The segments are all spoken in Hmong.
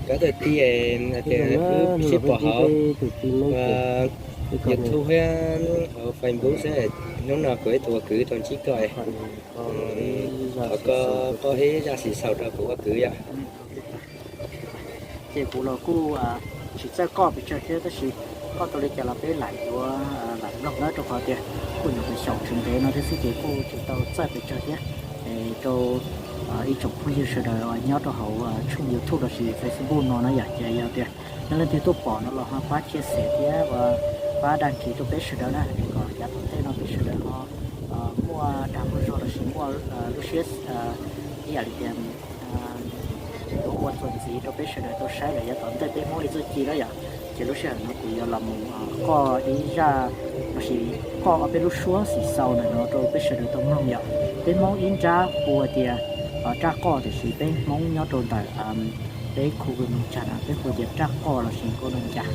Cov kwv tij, wb sib pom hauv YouTube thiab hauv Facebook xwb, hnub no kuv ib tug ua kwv tuaj ntsib koj, thov koj qoj ib zaj xwm xaus rau kuv ua kwv yom. Ces kuv los kuj tsis txawj qoj pes tsawg thiab, tab sis qoj tau li cas los peb lam yuav lam mloog na, rau qhov tias kuj nyuam qhuav xyaum tsis ntev no thiab xwb ces kuj tsis tau txawj pes tsawg thiab. Rau ib tsoom phooj ywg sawv daws nyob rau hauv tshooj YouTube lossis Facebook no na yom, ces yog tias nej leej twg tuaj pom no los ho pab share thiab pab đăng ký rau peb sawv daws na, es kom yav tom ntej no peb sawv daws ho muaj dag muaj zog lossis muaj lub siab ib yam li tias txuas ua txuas ntxiv rau peb sawv daws tau saib lawm yav tom ntej peb Hmoob li txuj ci na yom. Ces lub sij hawm no kuv yuav los mus qoj ib zaj lossis qoj ob peb lub suab xim xaus ntawm no rau peb sawv daws tau mloog yom. Peb Hmoob ib nrab hu tias raj qoj, tiam sis peb Hmoob nyob rau ntawm peb khu Vees Mws Tsag no peb hu tias raj qoj lossis nkauj Nuj Ncas.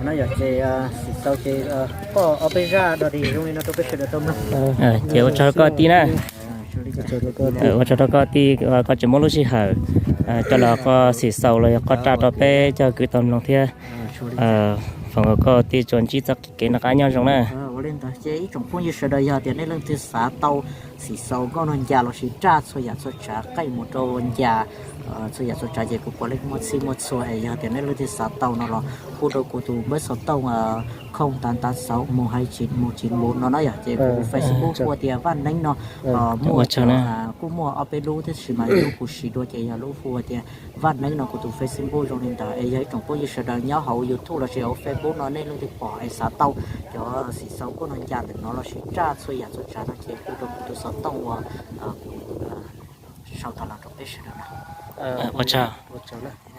No yog ces xim xaus ces koj ob peb zaj dog dig zoo li no rau peb sawv daws tau mloog. Ces ua tsaug rau koj tij na. Ua tsaug rau koj tij, koj tseem muab lub sij hawm coj los koj xim xaus los yog koj raj rau peb cov kwv tau mloog thiab. Foom kom koj tij tsuas ntsib txoj kev noj qab nyob zoo na. Ua li ntawd ces ib tsoom phooj ywg sawv daws, yog tias nej leej twg xav tau xim xaus nkauj nug ncas lossis raj txhua yam txhua tsav qaij mus rau ncas txhua yam txhua tsav ces kuv puav leej muaj txhij muaj txhua es yog tias nej leej twg xav tau no los hu rau kuv tus npawb xov tooj không tám tám sáu một hai chín một chín bốn no na yom, ces kuv Facebook hu tias Vaj Neeb no. Muaj, kuj muaj ob peb lub tab sis mas lub kuv siv dua ces yog lub hu tias Vaj Neeb no. Kuv tus Facebook zoo li ntawd es yog ib tsoom phooj ywg sawv daws nyob hauv YouTube lossis hauv Facebook no nej leej twg pom es xav tau cov xim xaus kub no ncas ntawm no lossis tsaj txhua yam txhua tsav no ces hu rau kuv tus xov tooj uas kuv sau tau los rau peb sawv daws na. Ua tsaug.